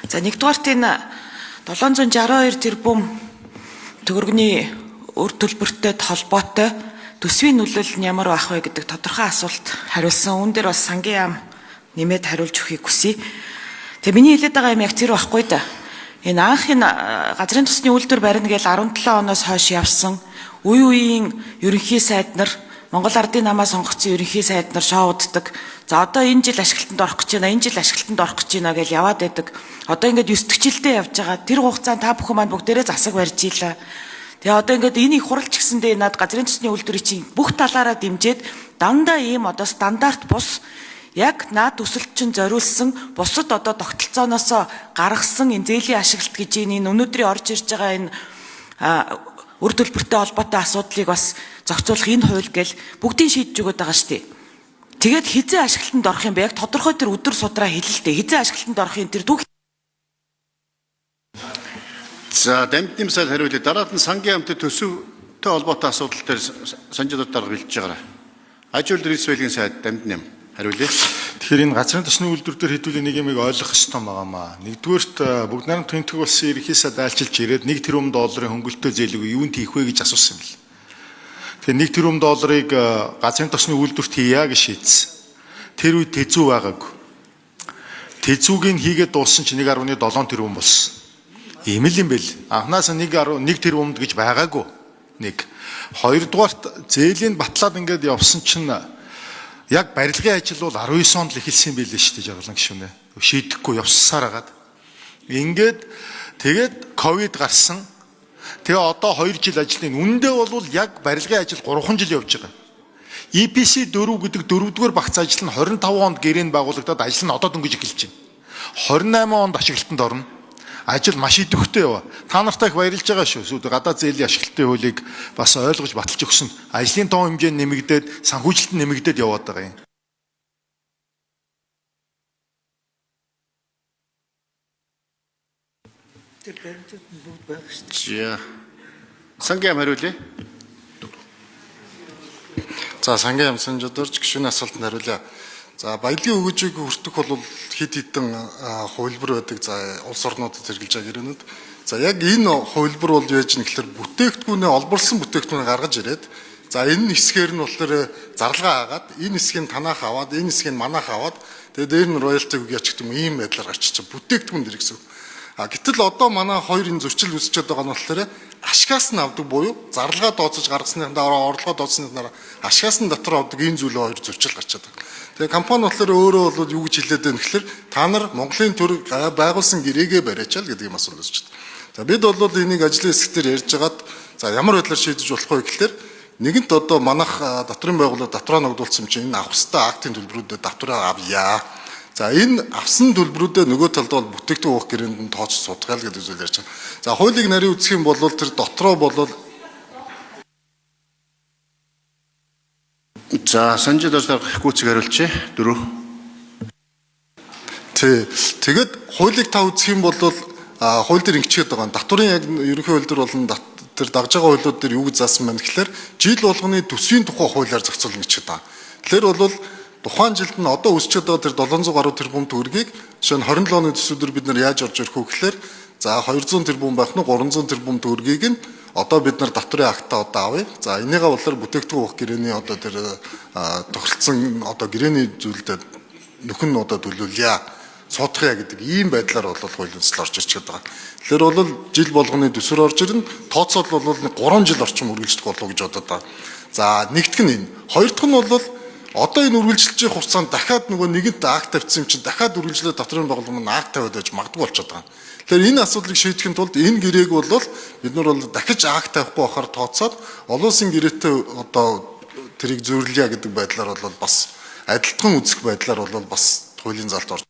За нэгдүгээрт энэ 762 тэрбум төгрөгийн үр төлбөртэй холбоотой төсвийн нөлөөлөл нь ямар байх вэ гэдэг тодорхой асуулт хариулсан. Үүн дээр бас сангийн яам нэмээд хариулж өгөхийг хүсье. Тэгээ миний хэлээд байгаа юм яг тэр байхгүй да. Энэ анх энэ газрын тосны үйлдвэр барина гэж 17 оноос хойш явсан үе үеийн ерөнхий сайд нар Монгол Ардын намаа сонгогдсон ерөнхий сайд нар шоуддаг. За одоо энэ жил ашиглалтанд орох гэж байна, энэ жил ашиглалтанд орох гэж байна гэж яваад байдаг. Одоо ингээд 9 дэх жилдээ явж байгаа. Тэр хугацаанд та бүхэн маань бүгдээрээ засаг барьж ийлээ. Тэгээ одоо ингээд энэ их хуралч гэсэндээ над газрын тосны үйлдвэрийг чинь бүх талаараа дэмжиж дандаа ийм одоо стандарт бус яг наад төсөлд чинь зориулсан бусад одоо тогтолцооноос гаргасан энэ зээлийн ашиглалт гэж энэ өнөөдрийн орж ирж байгаа энэ үр төлбөртэй холбоотой асуудлыг бас зохицуулах энэ хууль гэл бүгдийг шийдэж өгöd байгаа шүү дээ. Тэгээд хизээ ашиглалтанд орох юм бэ? Яг тодорхой тэр өдөр судраа хэлэлтэй. Хизээ ашиглалтанд орох юм тэр түүх. За дамтны сайд хариулъя. Дараад нь сангийн яамтай төсөвтэй холбоотой асуудал дээр санжид дарга бэлдэж байгаарай. Аж үйлдвэр нийслэлийн сайд дамтны юм хариулъя. Тэгэхээр энэ газрын тосны үйлдвэр дээр хэдүүлээ нэг юмыг ойлгох ёстой байгаамаа. Нэгдүгээрт бүгд найрамд тэнцвэг улсын ерөнхий сайд айлчилж ирээд 1 тэрбум долларын хөнгөлөлтөө зээлийг юунд хийх вэ гэж асуусан юм бэл. Тэгэхээр 1 тэрбум долларыг газрын тосны үйлдвэрт хийя гэж шийдсэн. Тэр үед тэзүү байгаагүй. Тэзүүг нь хийгээд дууссан чинь 1.7 тэрбум болсон. Ийм л юм бэл. Анханаас 1.1 тэрбумд гэж байгаагүй. Нэг. Хоёрдугаарт зээлийн батлаад ингээд явсан чинь яг барилгын ажил бол 19 онд л эхэлсэн юм билээ шүү дээ жаргалан гишүүнээ. Шийдэхгүй явссаар хагаад. Ингээд тэгээд ковид гарсан. Тэгээ одоо 2 жил ажиллана. Үндэ бол яг барилгын ажил 3 жил явж байгаа. EPC 4 гэдэг дөрөвдүгээр багц ажил нь 25 онд гэрээнд байгуулагдаад ажил нь одоо дөнгөж эхэлж байна. 28 онд ашиглалтанд орно. Ажил маш идэвхтэй яваа. Та нартай их баярлж байгаа шүү. Сүйд гадаад зээлийн ашиглалтын хуулийг бас ойлгож баталж өгсөн. Ажлын тоон хэмжээ нэмэгдээд, санхүүжилт нь нэмэгдээд яваад байгаа юм. Тэр баримтууд нь бүгд байгаа шүү дээ. За сангийн яам хариулъя. За сангийн яам санжид орж гишүүний асуултанд хариулъя. За баялагын өгөөжийг хүртэх бол хэд хэдэн хувилбар байдаг. За улс орнуудад хэрэглэж байгаа гэрээнүүд. За яг энэ хувилбар бол яаж юм гэхээр бүтээгдэхүүнээ олборлсон бүтээгдэхүүнээ гаргаж ирээд за энэ хэсгээр нь болохоор зарлага агаад энэ хэсгийг танаах аваад энэ хэсгийг манаах аваад тэгээд дээр нь роялти өгье ч гэдэг юм ийм байдлаар гарчиж бүтээгдэхүүн дэр гэсэн. А гэтэл одоо манай хоёр энэ зөрчил үүсчихэд байгаа нь болохоор ашигаас нь авдаг буюу зарлага дооцож гаргасныхаа дараа орлогоо дооцсныхаа дараа ашигаас нь дотор авдаг энэ зүйл хоёр зөрчил гарчаад байгаа. Тэгээ компани болохоор өөрөө бол юу гэж хэлээд байна гэхээр та нар Монголын төр байгуулсан гэрээгээ бариачаал гэдэг юм асуулт үүсчихэд. За бид бол энийг ажлын хэсэг дээр ярьж хагаад за ямар байдлаар шийдэж болох вэ гэхээр нэгэнт одоо манайх дотрын байгууллага дотроо ногдуулсан чинь энэ авах ёстой актын төлбөрүүдэд дотроо авъя. За энэ авсан төлбөрүүдээ нөгөө талд бол бүтээгдэхүүн уух гэрээнд нь тооцож судгаал гэдэг зүйл ярьж байгаа. За хуулийг нарийн үзэх юм бол тэр дотроо бол За санжид орж дарга их гүйцэг хариулчихъя. 4. Тий. Тэгээд хуулийг та үзэх юм бол хууль дээр ингэчгээд байгаа. Татварын яг ерөнхий хууль дээр болон тэр дагж байгаа хуулиуд дээр юу гэж заасан байна гэхээр жил болгоны төсвийн тухай хуулиар зохицуулна гэж байгаа. Тэгэхээр бол тухайн жилд нь одоо өсчөөд байгаа тэр 700 гаруй тэрбум төгрөгийг жишээ нь 27 оны төсвүүдээр бид нар яаж орж ирэх вэ гэхээр за 200 тэрбум байх нь 300 тэрбум төгрөгийг нь одоо бид нар татварын актаа одоо авъя. За энийгээ болохоор бүтээгдэхүүн уух гэрээний одоо тэр тохиролцсон одоо гэрээний зүйлдээ нөхөн одоо төлөвлөе. Суудахъя гэдэг ийм байдлаар бол хуулийн төсөл орж ирчээд байгаа. Тэгэхээр бол жил болгоны төсвөр орж ирнэ. Тооцоол бол 3 жил орчим үргэлжлэх болов уу гэж бодод байгаа. За нэгдэх нь энэ. Хоёр дахь нь бол одоо энэ үргэлжилж явах хугацаанд дахиад нөгөө нэгэнт акт тавьсан юм чинь дахиад үргэлжлээд дотрын байгууллага маань акт тавиад байж магадгүй болчиход байгаа. Тэгэхээр энэ асуудлыг шийдэхин тулд энэ гэрээг бол бид нар бол дахиж акт тавихгүй байхаар тооцоод олон улсын гэрээтэй одоо тэрийг зүйрлэе гэдэг байдлаар бол бас адилтхан үзэх байдлаар бол бас хуулийн залт орж